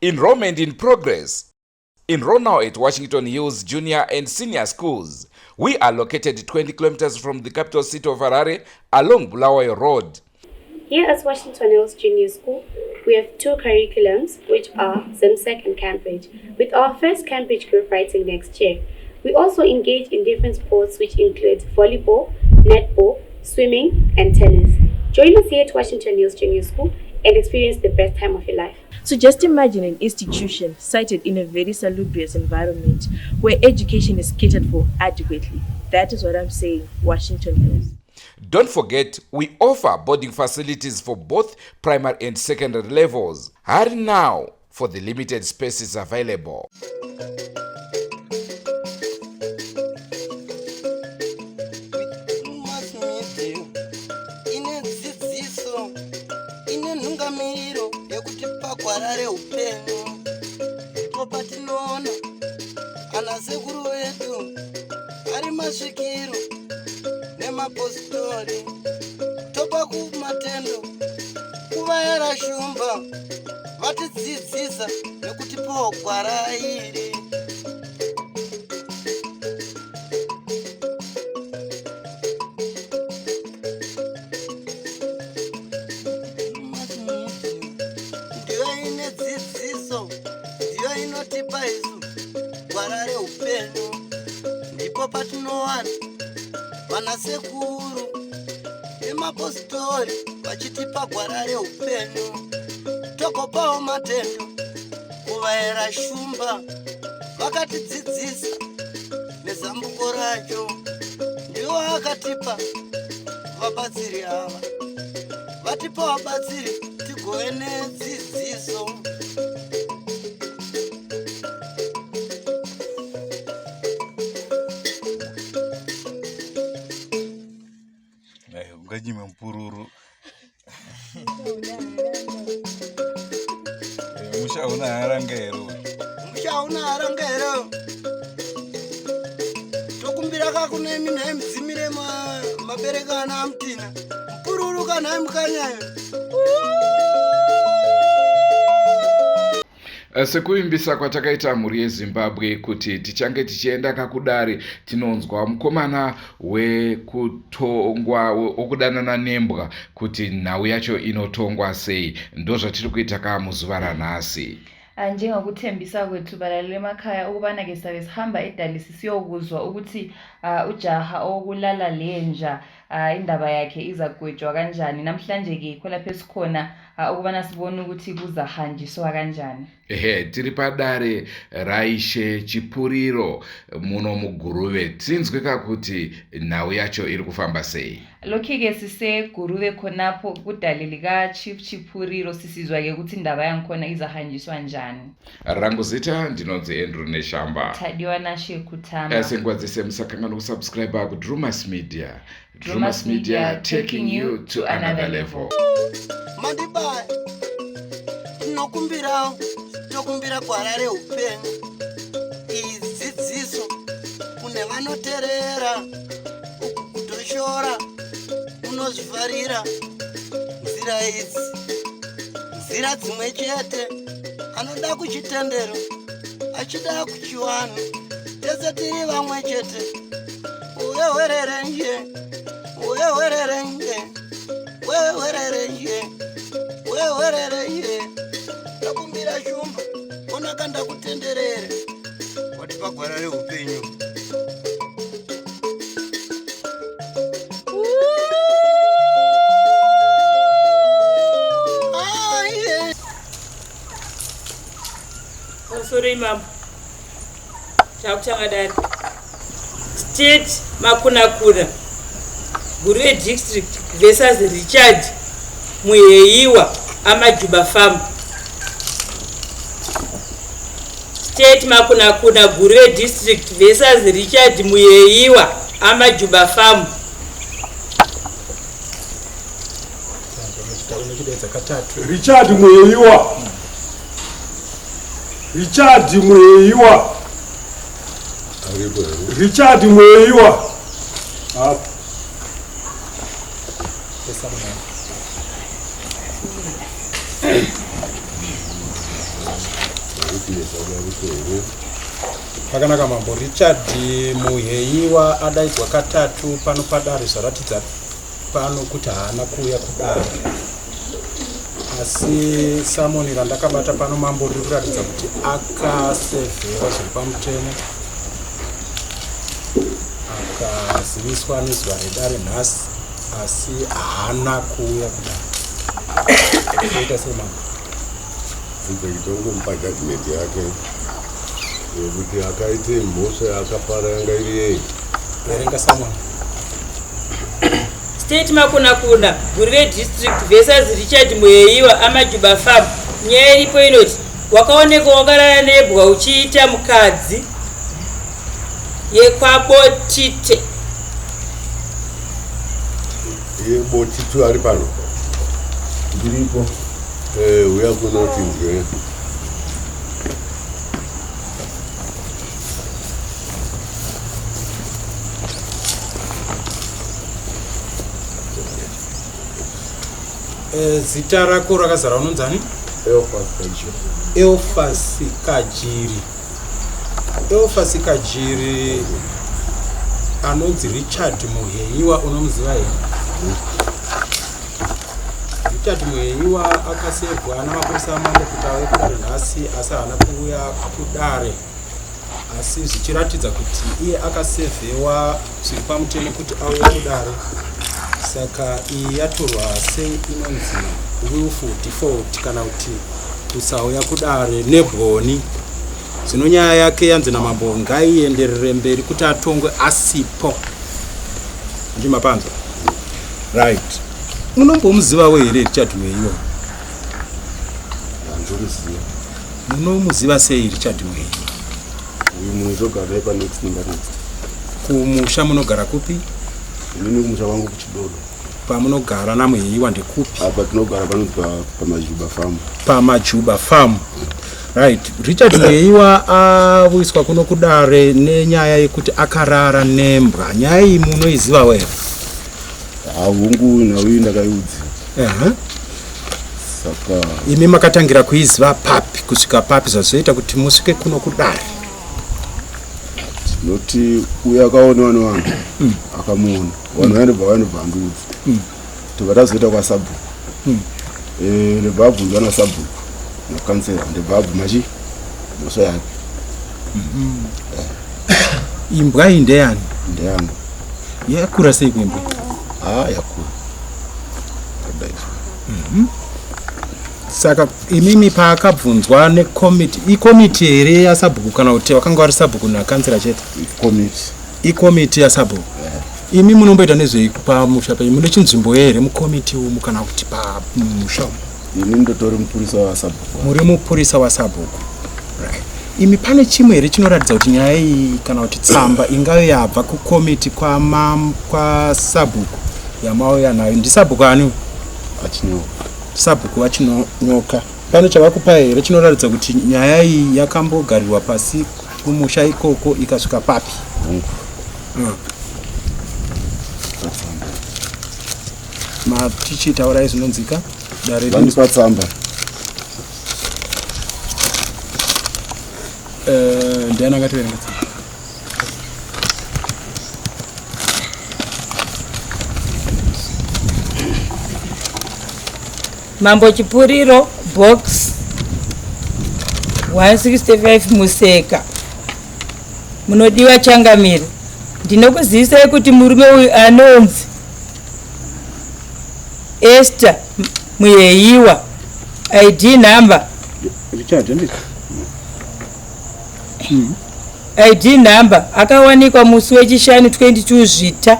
Enrollment in progress. Enroll now at Washington Hills Junior and Senior Schools. We are located 20 kilometers from the capital city of Harare along Bulawayo Road. Here at Washington Hills Junior School, we have two curriculums, which are ZIMSEC and Cambridge, with our first Cambridge group writing next year. We also engage in different sports, which include volleyball, netball, swimming, and tennis. Join us here at Washington Hills Junior School and experience the best time of your life. So just imagine an institution sited in a very salubrious environment where education is catered for adequately. That is what I'm saying, Washington Hills. Don't forget, we offer boarding facilities for both primary and secondary levels. Hurry now for the limited spaces available. Ine dzidziso ine nhungamiriro yekutipa gwara reupenyu. Ndipo patinoona ana sekuru vedu ari masvikiro nemapositori, topa kumatendo kuvayera shumba vatidzidzisa nekutipawo gwara iri. Ndiyo ine dzidziso, ndiyo inotipa isu gwara reupenyu. Ndipo patinowana vanasekuru nemapositori vachitipa gwara reupenyu, togopawo matendo kuvaera shumba vakatidzidzisa nezambuko racho. Ndiwo akatipa vabatsiri ava, vatipa vabatsiri tigove nedzidziso. Unganyime mupururu. Musha una haranga here? Musha una haranga here? Tokumbira kakune minhai mudzimire mabereka ana amutina mupururu kanhai mukanyayo. Sekuvimbisa kwatakaita mhuri yeZimbabwe kuti tichange tichienda kakudare, tinonzwa mukomana wekutongwa wokudanana nembwa kuti nhau yacho inotongwa sei. Ndozvatiri kuita ka muzuva ranhasi. Njengokuthembisa kwethu balaleli emakhaya ukubana ke sabe sihamba edalisi siyokuzwa ukuthi ujaha owokulala lenja indaba yakhe izagwetshwa kanjani. Namhlanje ke yikho lapho esikhona ukubana sibone ukuthi kuzahanjiswa kanjani. Ehe, tiri padare raIshe Chipuriro muno muGuruve. Tinzwe ka kuti nhau yacho iri kufamba sei. Lokhu-ke siseGuruve khonapho kudale lika-Chief Chipuriro, sisizwa-ke ukuthi indaba yangikhona izahanjiswa njani. Rangu zita ndinonzi Andrew Neshamba. Tadiwa Nashe Kutama. Senguva dzese musakanganwa kusubscribe kuDrumas Media. Drumas Media, taking you to another level. Mandibaya, tinokumbirawo, tokumbira gwara reupenyu, iyi dzidziso kune vanoterera. Uku kutoshora unozvifarira nzira idzi, nzira dzimwe chete. Anoda kuchitendero, achida kuchiwanhu, tese tiri vamwe chete. Uyewererenje, uyewererenje, wewererenje, wewererenje. Ndakumbira shumba, onaka ndakutenderere, watipa gwara reupenyu. Aye. Pamusoro imambo, takutanga dare. State Makunakuna, Guruve District versus Richard Muheyiwa, Amajuba Farm. State Makunakuna, Guruve District versus Richard Muheyiwa, Amajuba Farm. Richard Muheyiwa, Richard Muheyiwa, Richard Muheyiwa. Apo. Witness auya kuti ehe. Pakanaka mambo Richard Muheyiwa adaidzwa katatu pano padare zvaratidza pano kuti haana kuuya kudare. Asi samoni randakabata pano mambo riri kuratidza kuti akasevhewa zviri pamutemo akaziviswa nezuva redare nhasi asi haana kuuya kudare. Toita sei mambo? Subject ongomupa judgment yake yekuti akaite mhosva yaakapara yanga iri yei. Verenga summon. State Makunakuna, Guruve District versus Richard Muheyiwa, Amajuba Farm. Nyaya iripo inoti wakaonekwa wakarara nebwa uchiita mukadzi yekwaBotite. Iye Botito ari pano. Ndiripo. Eh, uya kuno tinzwe. Eh, zita rako rakazara unonzani? Elfas Kajiri. Elfas Kajiri. Elfas Kajiri anonzi Richard Muheyiwa unomuziva here? Richard Muheyiwa akasevhwa namapurisa amambo kuti auye kudare nhasi asi haana kuuya kudare asi zvichiratidza kuti iye akasevhewa zviri pamutemo kuti auye kudare saka iyi yatorwa sei inonzi willful default kana kuti kusauya kudare nebwoni zvino nyaya yake yanzi namambo ngaienderere mberi kuti atongwe asipo ndimapanzwa right munombomuzivawo here Richard Muheyiwa Handimuziva. Munomuziva sei Richard Muheyiwa? Uyu munhu togara naye panext number next. Kumusha munogara kupi? Inini kumusha kwangu kuChidodo. Pamunogara naMuheyiwa ndekupi? Apa tinogara panonzi paMajuba farm. PaMajuba farm. Right. Richard Muheyiwa auyiswa kuno kudare nenyaya yekuti akarara nembwa. Nyaya iyi munoizivawo here? Hungu, nhau iyi ndakaiudziwa. Saka imi makatangira kuiziva papi kusvika papi zvazoita kuti musvike kuno kudare? Tinoti uyo akaonewa nevanhu akamuona vanhu vainobva vainobva andiudza tobva tazoita kwasabhuku. Ndobva abvunzwa nasabhuku nakansera ndobva abvuma chi mhosva yake. Imbwa iyi ndeyani? Ndeyangu. Yakura sei kuimbwa? Ah, yakura. Kudai. Saka imimi paakabvunzwa nekomiti, ikomiti here yasabhuku kana kuti vakanga vari sabhuku nakansera chete? Ikomiti. Ikomiti yasabhuku. Imi munomboita nezvei pamusha penyu? Mune chinzvimbo here mukomiti umu kana kuti pamusha umu? Ini ndotori mupurisa wasabhuku. Muri mupurisa wasabhuku. Right. Imi pane chimwe here chinoratidza kuti nyaya iyi kana kuti tsamba ingave yabva kukomiti kwasabhuku yamauya nayo? Ndisabhuku ani? Achinyoka. Sabhuku vachinyoka. Pane chavakupai here chinoratidza kuti nyaya iyi yakambogarirwa pasi kumusha ikoko ikasvika papi? Hungu. Matichitaurai zvinonzika dare. Vandipa tsamba. Ndiani angativerenga tsamba? Mambo Chipuriro, Box 165 Museka. Munodiwa Changamire, ndinokuzivisai kuti murume uyu anonzi Esther Muheyiwa, ID number Richard, handiti? ID number akawanikwa musi weChishanu 22 Zvita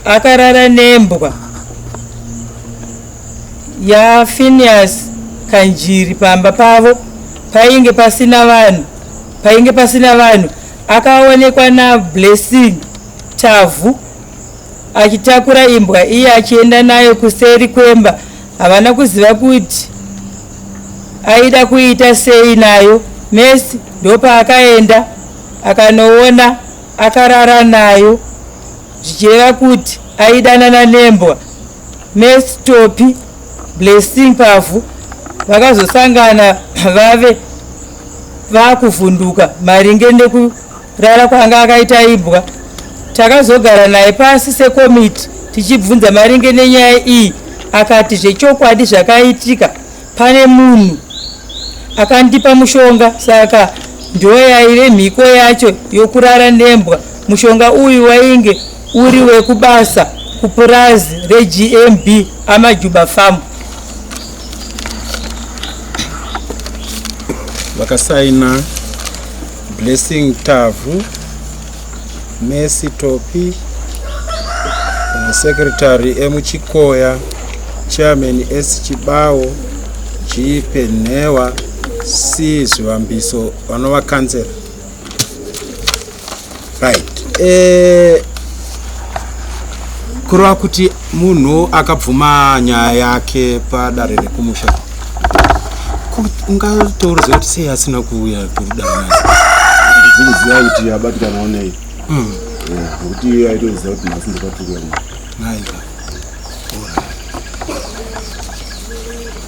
akarara nembwa yaPhineas Kanjiri pamba pavo painge pasina vanhu painge pasina vanhu akaonekwa naBlessing Tavhu achitakura imbwa iye achienda nayo kuseri kwemba havana kuziva kuti aida kuita sei nayo Mercy ndopaakaenda akanoona akarara nayo zvichireva kuti aidanana nembwa Mercy Topi Blessing Pavhu Vakazosangana vave vakuvhunduka maringe nekurara kwanga akaita imbwa. Takazogara naye pasi sekomiti tichibvunza maringe nenyaya iyi akati zvechokwadi zvakaitika pane munhu akandipa mushonga saka ndoyaive mhiko yacho yokurara nembwa. Mushonga uyu wainge uri wekubasa kupurazi reGMB Amajuba Farm. Vakasaina Blessing Tavu, Mercy Topi, Secretary M Chikoya, Chairman S Chibawo, G Penhewa, C Zvivambiso vanova councillor. Right. Kureva kuti munhu akabvuma nyaya yake padare rekumusha, ungatoruziva kuti sei asina kuuya kudare nhasi? Ndinoziva kuti abatikanawo nei, nekuti iye aitoziva kuti nhasi ndakatuka. Naika.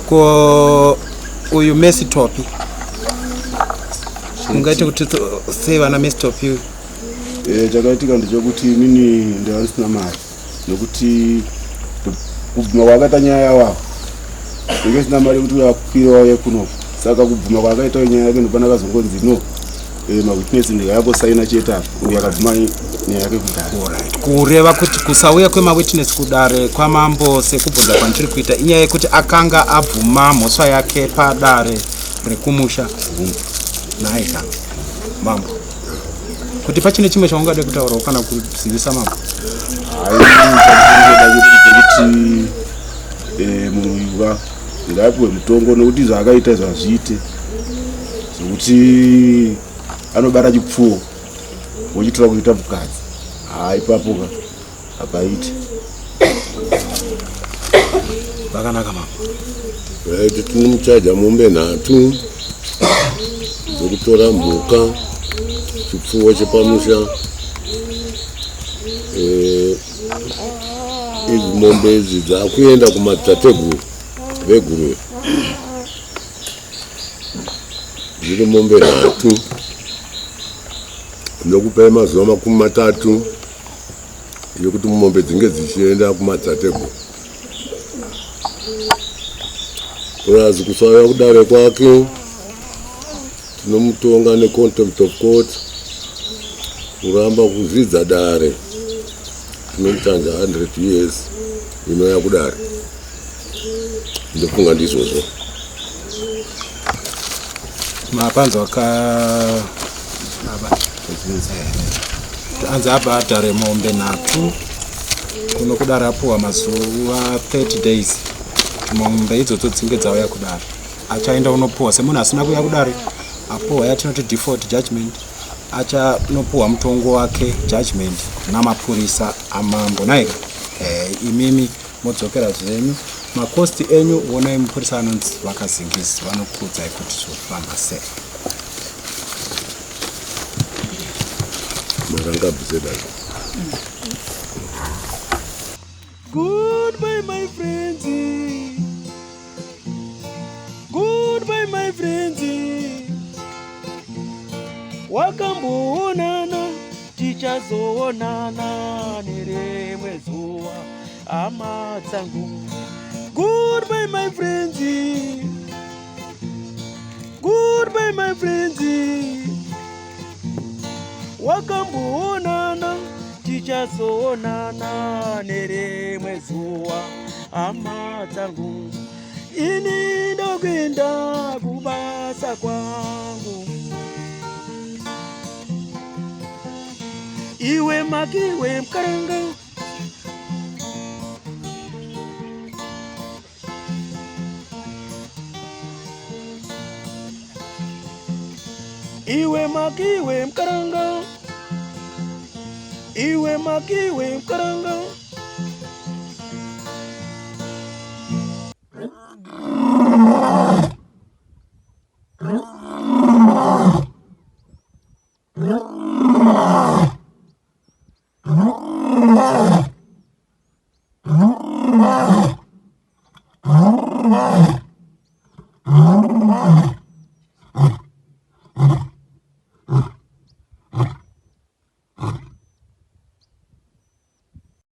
Ko uyu Messi Topi, ungaite kuti sei vana Messi Topi? Chakaitika ndechekuti inini ndaiva ndisina mari, nekuti kubvuma kwaakaita nyaya yawavo ndenge sina mari yekuti uyakwire wauye kuno. Saka kubvuma kwaakaita nyaya yake ndopana kazongonzi no, mawitness ndikayakosaina chete apa, uyu akabvuma nyaya yake kudhara. Alright. Kureva kuti kusauya kwemawitness kudare kwamambo, sekubvunza kwandiri kuita, inyaya yekuti akanga abvuma mhosva yake padare rekumusha. Naika mambo, kuti pachine chimwe chaungade kutaurawo kana kuzivisa mambo? Kuti munhu uyu ka ngaapiwe mutongo, nekuti zvaakaita zvazviite zvokuti anobata chipfuwo wochitora kuita mukadzi, haa, ipapo ka hapaiti. Vakanaka mambo. Right, tinomuchaja mombe 3 dzekutora mhuka, chipfuwo chepamusha. Idzi mombe idzi dzakuenda kumadzitateguru veguruve, dziri mombe 3. Nokupai mazuva 30 yekuti mombe dzinge dzichienda kumadzitateguru. Purazi kusauya kudare kwake, tinomutonga necontempt of court, kuramba kuzvidza dare, tinomuchanja 100 years inoya kudare. Ndofunga ndizvozvo. Mapanzwa ka baba, anzi abhadhare mombe 3 kuno kudare, apuwa mazuva 30 days kuti mombe idzodzo dzinge dzauya kudare. Achaenda unopuwa semunhu asina kuuya kudare, apuwa yatinoti default judgment, achanopuwa mutongo wake, judgment, namapurisa amambo. Naika, imimi modzokera zvenyu, macosts enyu onai mupurisa anonzi Vakazingisi, vanokuudzai kuti zvofamba sei. Marangabvise dare. Goodbye, my friends. Goodbye, my friends. Wakamboonana, tichazoonana nerimwe zuva, hama dzangu. Goodbye, my friends. Goodbye, my friends. Wakamboonana, tichazoonana nerimwe zuva, hama dzangu. Ini ndokuenda kubasa kwangu. Iwe makiwe mukaranga. Iwe makiwe mukaranga. Iwe makiwe mukaranga.